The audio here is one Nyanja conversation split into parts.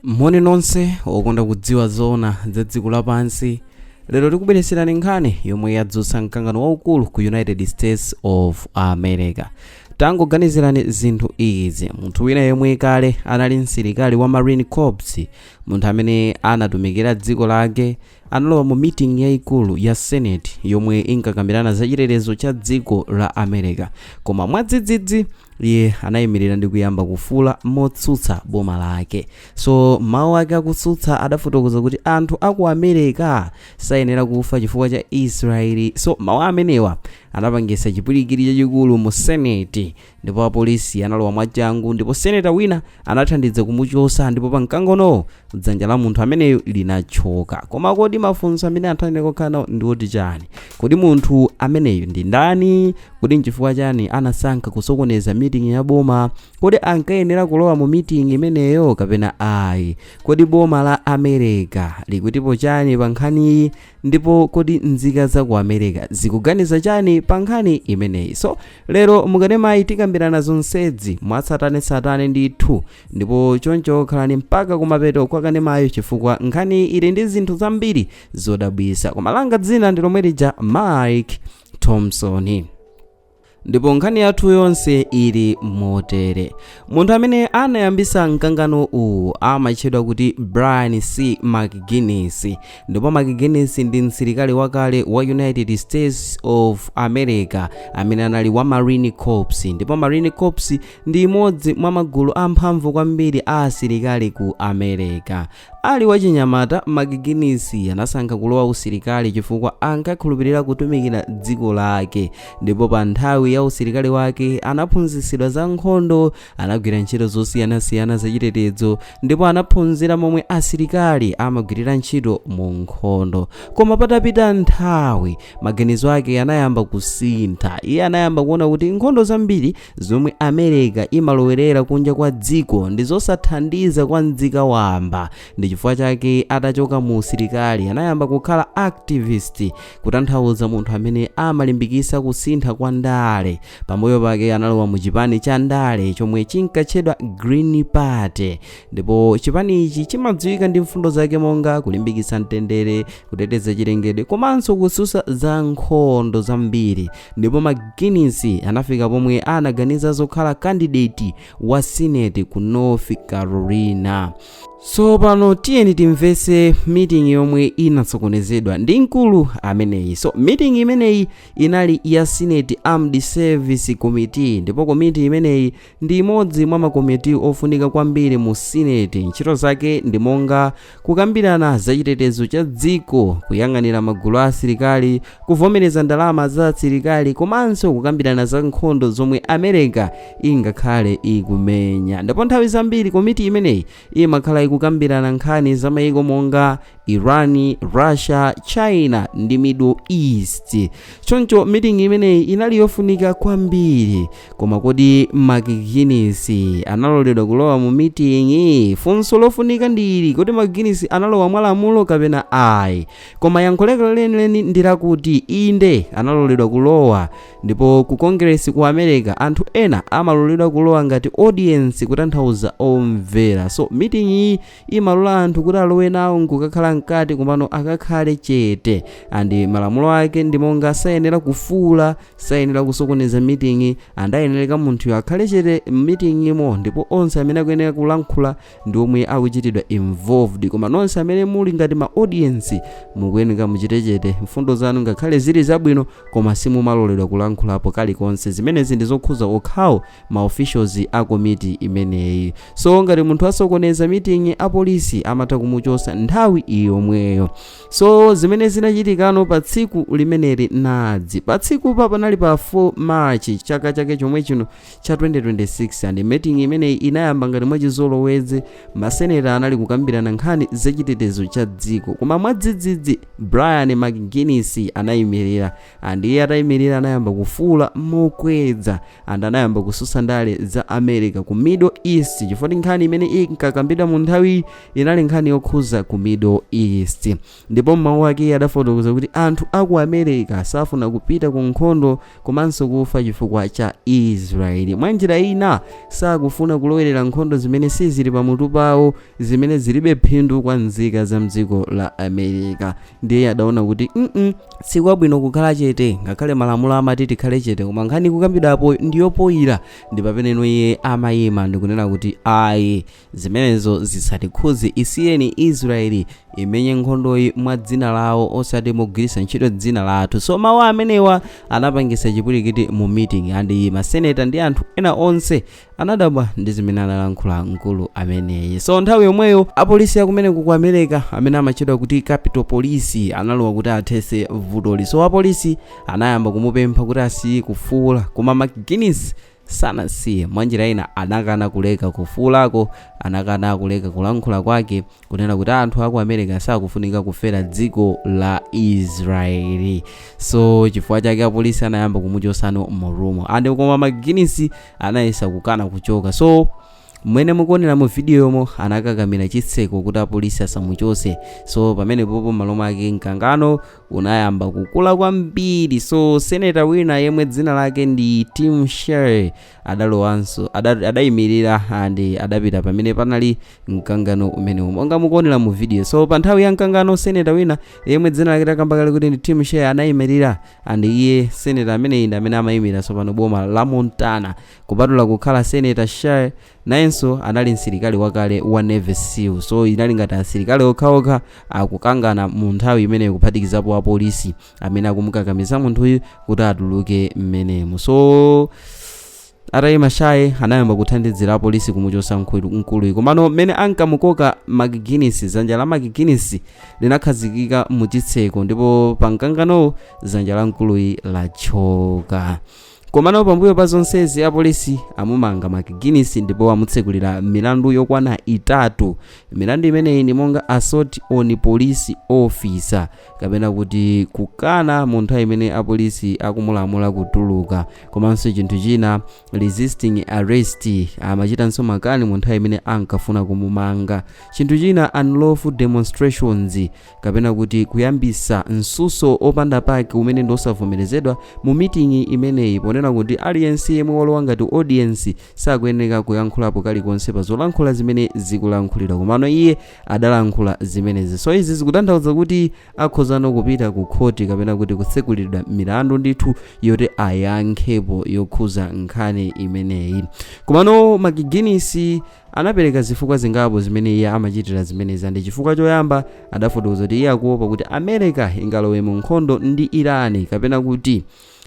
Moni nonse okonda kudziwa zoona za dziko lapansi. Lero tikubweretserani nkhani yomwe yadzutsa mkangano waukulu ku United States of America. Tangoganizirani zinthu izi: munthu wina yemwe kale anali msilikali wa Marine Corps, munthu amene anatumikira dziko lake, analowa mu meeting yayikulu ya Senate yomwe inkakambirana za chitetezo cha dziko la America, koma mwadzidzidzi iye anayimirira ndi kuyamba kufuula motsutsa boma lake. So mawu ake akutsutsa adafotokoza kuti anthu aku America sayenera kufa chifukwa cha Israeli. So mawu amenewa anapangisa chipwirikiti chachikulu mu Senate, ndipo apolisi analowa mwachangu, ndipo seneta wina anathandiza kumuchosa, ndipo pa mkanganowo dzanja la munthu ameneyo linachoka. Koma kodi mafunso amene anthu ayenera kukhala nawo ndi oti chani? Kodi munthu ameneyo ndi ndani? Kodi nchifukwa chani anasankha kusokoneza meeting ya boma? Kodi ankayenera kulowa mu meeting imeneyo kapena ayi? Kodi boma la America likutipo chani pa nkhaniyi? Ndipo kodi nzika za ku America zikuganiza chani pa nkhani imeneyi? So lero mukanemayi tikambirana zonsezi mwatsatanetsatane ndithu, ndipo choncho khalani mpaka kumapeto kwa kanemayo, chifukwa nkhani ili ndi zinthu zambiri zodabwisa. Koma langa dzina ndi lomwe lija, Mike Thompson, ndipo nkhani yathu yonse ili motere. Munthu amene anayambisa mkangano uwu amatchedwa kuti Brian C McGuinness, ndipo McGuinness ndi msilikali wakale wa United States of America amene anali wa Marine Corps, ndipo Marine Corps ndi imodzi mwa magulu amphamvu kwambiri a asilikali ku America. Ali wachinyamata, McGuinness anasankha kulowa usilikali chifukwa ankakhulupirira kutumikira dziko lake, ndipo pa nthawi ya usilikali wake anaphunzitsidwa za nkhondo, anagwira ntchito zosiyanasiyana zachitetezo, ndipo anaphunzira momwe asilikali amagwirira ntchito mu nkhondo. Koma patapita nthawi, maganizo ake anayamba kusintha. Iye anayamba kuona kuti nkhondo zambiri zomwe America imalowerera kunja kwa dziko ndi zosathandiza kwa nzika wamba. Ndi chifukwa chake atachoka mu usilikali anayamba kukhala activist, kutanthauza munthu amene amalimbikitsa kusintha kwa ndale. Pambuyo pake analowa mu chipani cha ndale chomwe chinkatchedwa Green Party, ndipo chipani ichi chimadziwika ndi mfundo zake monga kulimbikitsa mtendere, kuteteza chilengedwe komanso kususa za nkhondo zambiri. Ndipo McGuinness anafika pomwe anaganiza zokhala candidate wa Senate ku North Carolina. So pano tiyeni timvese meeting yomwe inasokonezedwa ndi mkulu ameneyi. So meeting imeneyi inali ya Senate Armed Service Committee, ndipo komiti imeneyi ndi imodzi mwa makomiti ofunika kwambiri mu Senate. Ntchito zake ndi monga kukambirana zachitetezo cha dziko, kuyang'anira magulu a asilikali, kuvomereza ndalama za asilikali komanso kukambirana za nkhondo zomwe America ingakhale ikumenya. Ndipo nthawi zambiri komiti imeneyi imakhala ikukambirana nkhani za mayiko monga Iran, Russia, China ndi Middle East. Choncho meeting imeneyi inali yofunika kwambiri. Koma kodi McGuinness analoledwa kulowa mu meeting? Funso lofunika ndi ili: kodi McGuinness analowa mwalamulo kapena ayi? Koma yankho lake lenileni ndi lakuti inde, analoledwa kulowa. Ndipo ku Congress ku America anthu ena amaloledwa kulowa ngati audience, kutanthauza omvera. So meeting iyi imalola anthu kuti alowe nawo nkukakhala mkati, komano akakhale chete, and malamulo ake ndi monga sayenera kufuula, sayenera kusokoneza meeting, and ayenereka munthuyo akhale chete meeting imo, ndipo onse amene akuyenera kulankhula ndi omwe akuchitidwa involved. Koma nonse amene muli ngati ma audience mukuyenera muchite chete. Mfundo zanu ngakhale zili zabwino, koma simumaloledwa kulankhulapo kalikonse. Zimenezi ndi zokhuza okhawo ma officials a komiti imeneyi. So ngati munthu asokoneza meeting, apolisi amatha kumuchosa nthawi iyomweyo. So zimene zinachitikano pa tsiku limeneli nadzi: pa tsiku pa panali pa 4 March chaka chake chomwe chino cha 2026, and meeting imeneyi inayamba ngati mwachizolowezi. Maseneta anali kukambirana nkhani zachitetezo cha dziko, koma mwadzidzidzi Brian McGuinness anayimirira, and iye atayimirira anayamba kufuula mokweza and anayamba kususa ndale za America ku Middle East, chifukwa nkhani imene inkakambidwa mu nthawi inali Inali nkhani yokhuza ku Middle East, ndipo mmawu ake iye adafotokoza kuti anthu aku America safuna kupita ku nkhondo komanso kufa chifukwa cha Israeli. Mwa njira ina, sakufuna kulowerera nkhondo zimene sizili pamutu pawo, zimene zilibe phindu kwa nzika za mdziko la America. Ndiye adaona kuti sikwabwino kukhala chete, ngakhale malamulo amati tikhale chete, koma nkhani kukambidwapo ndiyopoyira. Ndi pameneno iye amayima ndikunena kuti ayi, zimenezo zisatikhuze, isiyeni Israeli imenye nkhondoyi mwa dzina lawo, osati mogwiritsa ntchito dzina lathu. So mawu amenewa anapangisa chipwirikiti mu meeting, and maseneta ndi anthu ena onse anadabwa ndi zimene analankhula mkulu ameneyi. So nthawi yomweyo apolisi akumeneku ku America, amene amatchedwa kuti Capitol Police, analowa kuti athese vutoli. So apolisi anayamba kumupempha kuti asiye kufuula, koma McGuinness sanasiye. Mwanjira ina anakana kuleka kufuulako, anakana kuleka kulankhula kwake, kunena kuti anthu aku America sakufunika kufera dziko la Israeli. So chifukwa chake apolisi anayamba kumuchosano mu room, and koma McGuinness anayesa kukana kuchoka. So mmene mukuonera mu video yomo, anakakamira chitseko kuti apolisi asamuchose. So pamenepopo malo mwake mkangano unayamba kukula kwambiri. So seneta wina yemwe dzina lake ndi Tim Sherry adalowanso, adayimirira and adapita pamene panali mkangano umenewu, monga mukuonera mu video. So pa nthawi ya mkangano, seneta wina yemwe dzina lake takamba kale kuti ndi Tim Sherry anayimirira, and iye seneta ameneyi ndi amene amayimira tsopano boma la Montana. Kupatula kukhala seneta, Sherry nayenso anali msilikali wakale wa Navy SEAL. So inali ngati asilikali okhaokha akukangana mu nthawi imeneyo, kuphatikizapo apolisi amene akumukakamiza munthuyu kuti atuluke mmenemo. So atayima Sherry, anayamba kuthandizira apolisi kumuchosa mkuluyu. Komano mmene ankamukoka McGuinness, dzanja la McGuinness linakhazikika muchitseko, ndipo pa mkanganowo dzanja la mkuluyi lachoka. Komano pambuyo pa zonsezi, apolisi amumanga McGuinness ndipo amutsekulira milandu yokwana 3. Milandu imeneyi ndi monga assault on police officer, kapena kuti kukana mu nthawi imene apolisi akumulamula kutuluka, komanso chinthu china, resisting arrest, amachitanso makani mu nthawi imene ankafuna kumumanga. Chinthu china, unlawful demonstrations, kapena kuti kuyambisa msuso opanda pake umene ndi osavomerezedwa mu meeting imeneyi, ponena kuti aliyense yemwe walowa ngati audience sakuyeneka kuyankhulapo kalikonse pa zolankhula zimene zikulankhulidwa, komano iye adalankhula zimenezi. So izi zikutanthauza kuti akhozano kupita ku khoti, kapena kuti kutsekulidwa milandu ndithu yoti ayankhepo yokhuza nkhani imeneyi. Komano McGuinness anapereka zifukwa zingapo zimene iye amachitira zimenezi. Ndi chifukwa choyamba, adafotokoza kuti iye akuopa kuti America ingalowe mu nkhondo ndi Iran, kapena kuti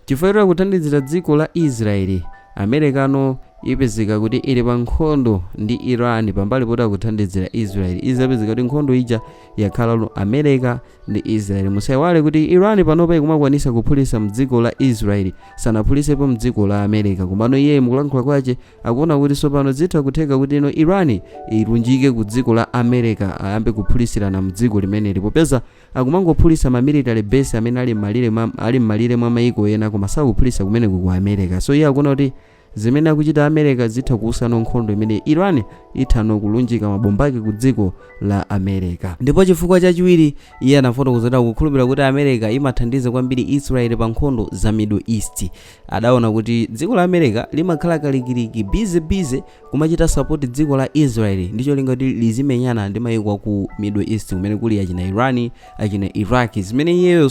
chifukwa kuthandizira dziko la Israeli, Americano ipezeka kuti ili pa nkhondo ndi Iran. Pambali poti akuthandizira Israeli, izapezeka kuti nkhondo ija yakhala America ndi Israeli. Musayiwale kuti Iran panopa ikumakwanisa kuphulitsa mdziko la Israeli, sanaphulisepo mdziko la America. Komano iye mukulankhula kwace akuona kuti tsopano zitha kutheka kuti ino Iran ilunjike ku dziko la America, ayambe kuphulisirana mdziko limeneli, popeza akumangophulitsa ma military base amene ali m'malire mwa maiko ena, koma sakuphulitsa kumeneku ku America. So iye akuona kuti zimene akuchita America zitha kuusano nkhondo imene Iran ithano kulunjika mabomba ake ku dziko la America. Ndipo chifukwa chachiwiri, iye anafotokozera kukhulupirira kuti America imathandiza kwambiri Israel pa nkhondo za Middle East. Adaona kuti dziko la America limakhala kalikiliki, busy busy kumachita support dziko la Israel ndi cholinga kuti lizimenyana ndi mayiko aku Middle East kumene kuli achina Iran, achina Iraq, zimene iyeyo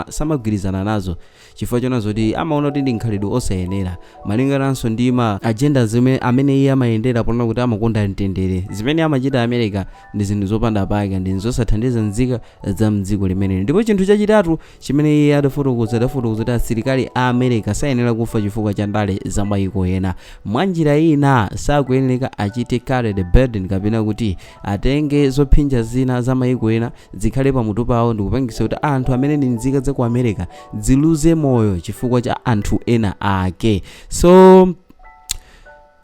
samagwirizana nazo, chifukwa chona zoti amaona kuti ndi nkhalidwe osayenera malingananso ndi ma agenda zimene amene iye amayendera, ponena kuti amakonda mtendere. Zimene amachita America ndi zinthu zopanda pake ndi zosathandiza nzika za mdziko limeneli. Ndipo chinthu chachitatu chimene iye adafotokoza kuti asilikali a America sayenera kufa chifukwa cha ndale za mayiko ena. Mwa njira ina, sakuyenera achite carry the burden, kapena kuti atenge zophinja zina za mayiko ena zikhale pamutu pawo ndikupangisa kuti anthu amene ndi nzika za ku America ziluze moyo chifukwa cha anthu ena ake. So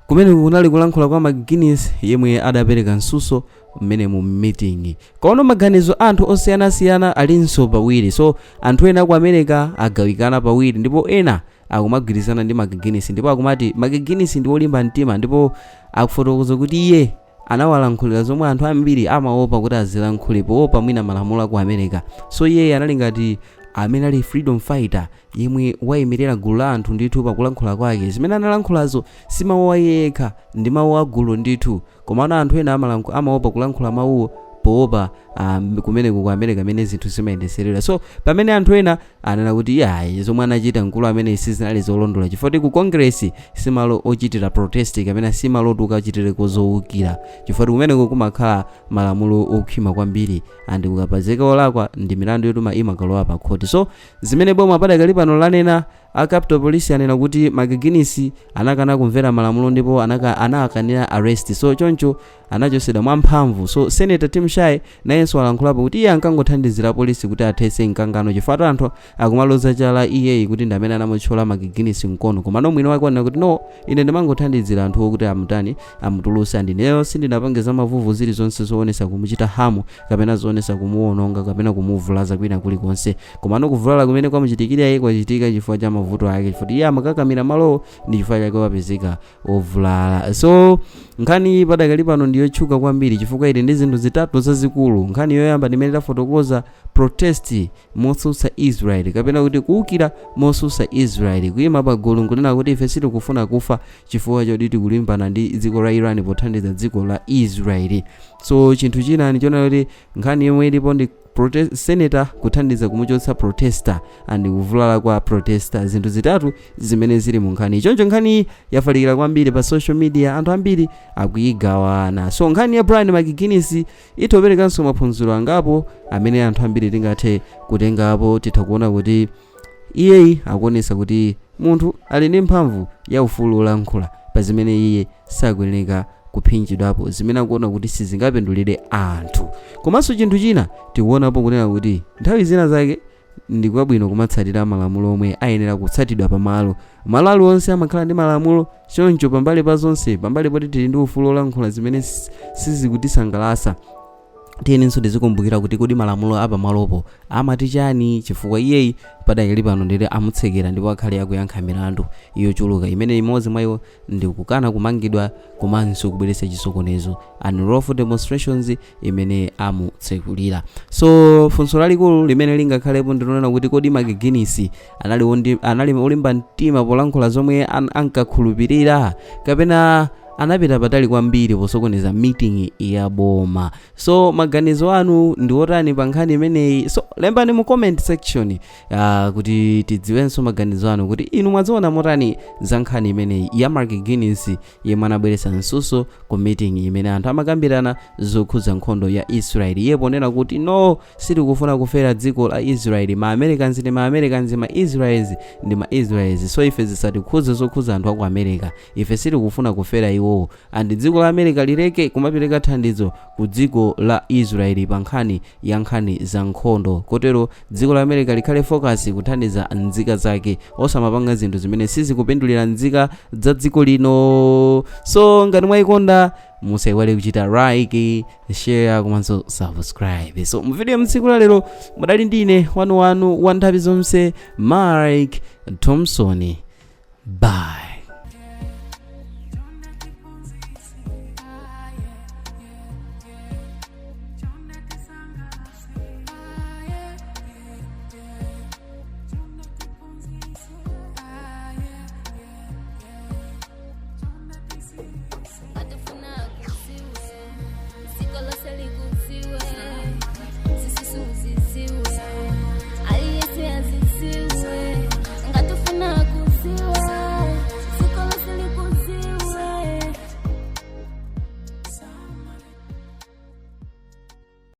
kumene kunali kulankhula kwa McGuinness yemwe adapereka msuso mmene mu meeting. Kono maganizo anthu osiyanasiyana alinso pawiri. So anthu ena ku America agawikana pawiri, ndipo ena akumagwirizana ndi McGuinness, ndipo akumati McGuinness ndi wolimba mtima, ndipo akufotokoza kuti iye Anawalankhulira zomwe anthu ambiri amaopa kuti azilankhule poopa mwina malamulo aku America. So iyeyi anali ngati amene ali freedom fighter yemwe wayimirira gulu la anthu ndithu pakulankhula kwake. Zimene analankhulazo si mawu a iye yekha, ndi mawu a gulu ndithu, komano anthu ena amaopa kulankhula mawuwo poopa kumeneku ku America amene zinthu zimayendeserera. So pamene anthu ena anena kuti yayi, zomwe anachita mkulu amene sizinali zolondola, chifukwa ku Congress simalo ochitira protest kapena simalo oti ukachitireko zowukira, chifukwa kumeneko kumakhala malamulo okhwima kwambiri and ukapezeka olakwa ndi milandu yotuma imakalowa pa khoti. So zimene boma padakali pano lanena, a Capitol Police anena kuti McGuinness anakana kumvera malamulo ndipo anakanira arrest, so choncho anachosedwa mwamphamvu. So Senator Tim Scott nayenso alankhulapo kuti iye ankangothandizira polisi kuti athetse mkangano, chifukwa anthu akumaloza chala iyeyi kuti ndi amene anamuthyola McGuinness mkono. Komano mwini wake wanena kuti, "No, ine ndimangothandizira anthuwo kuti amutani, amutuluse, and ineyo sindinapange za mavuvu zilizonse zoonesa kumuchita harm kapena zoonesa kumuwononga kapena kumuvulaza kwina kulikonse. Komano kuvulala kumene kwamuchitikira iye kwachitika chifukwa cha mavuto ake, chifukwa iye amakakamira malowo, ndi chifukwa chake wapezeka ovulala." So nkhani padakali pano ndiyotchuka kwambiri chifukwa ili ndi zinthu zitatu zazikulu. Nkhani yoyamba ndimene tafotokoza, protest motsutsa Israel kapena kuti kuwukira motsutsa Israel, kuyima pagulu nkunena kuti ife sitikufuna kufa chifukwa choti tikulimbana ndi dziko la Iran pothandiza dziko la Israel. So chinthu china ndichonena kuti nkhani yomwe ilipo ndi senator kuthandiza kumuchotsa protester and kuvulala kwa protester, zinthu zitatu zimene zili mu nkhani. Choncho nkhani yafalikira kwambiri pa social media, anthu ambiri akuyigawana. So nkhani ya Brian McGuinness itoperekanso maphunziro angapo amene anthu ambiri tingathe kutengapo. Titha kuona kuti iyeyi akuonesa kuti munthu ali ndi mphamvu ya ufulu olankhula pa zimene iye sakuyeneka kuphinjidwapo, zimene akuona kuti sizingapindulire anthu. Komanso chinthu china tikuonapo kunena kuti nthawi zina zake ndikwabwino kumatsatira malamulo omwe ayenera kutsatidwa pamalo. Malo aliwonse amakhala ndi malamulo. Choncho pambali pa zonse, pambali poti tili ndi ufulu olankhula zimene sizikutisangalatsa, tiyenenso tizikumbukira kuti kodi malamulo apamalopo amati chani? Chifukwa iyeyi padakali pano ndere amutsekera ndipo akhale akuyankha milandu yochuluka, imene imodzi mwa iwo ndi kukana kumangidwa komanso kubweretsa chisokonezo, unlawful demonstrations, imene amutsekulira. So funso lalikulu limene lingakhalepo ndilonena kuti kodi McGuinness anali olimba mtima polankhula zomwe ankakhulupirira kapena anapita patali kwambiri posokoneza meeting ya boma? So maganizo anu ndi otani pa nkhani imeneyi? So lembani mu comment section kuti tidziwenso maganizo anu, kuti inu mwaziona motani za nkhani imeneyi ya McGuinness yemwe anabweretsa msuso ku meeting imene anthu amakambirana zokhudza nkhondo ya Israel, iye ponena kuti, "No, sitikufuna kufera dziko la Israel. Ma Americans ndi ma Americans, ma Israels ndi ma Israels, so ife zisatikhudze zokhudza anthu aku America. Ife sitikufuna kufera iwowo, and dziko la America lileke kumapereka thandizo ku dziko la Israeli pa nkhani ya nkhani za nkhondo. Kotero dziko la America likhale focus kuthandiza nzika zake, osamapanga zinthu zimene sizikupindulira nzika za dziko lino." So ngati mwayikonda, musayiwale kuchita like, share komanso subscribe. So mu video mtsiku la lero mudali ndine wanuwanu wa nthawi zonse, Mike Thompson. Bye.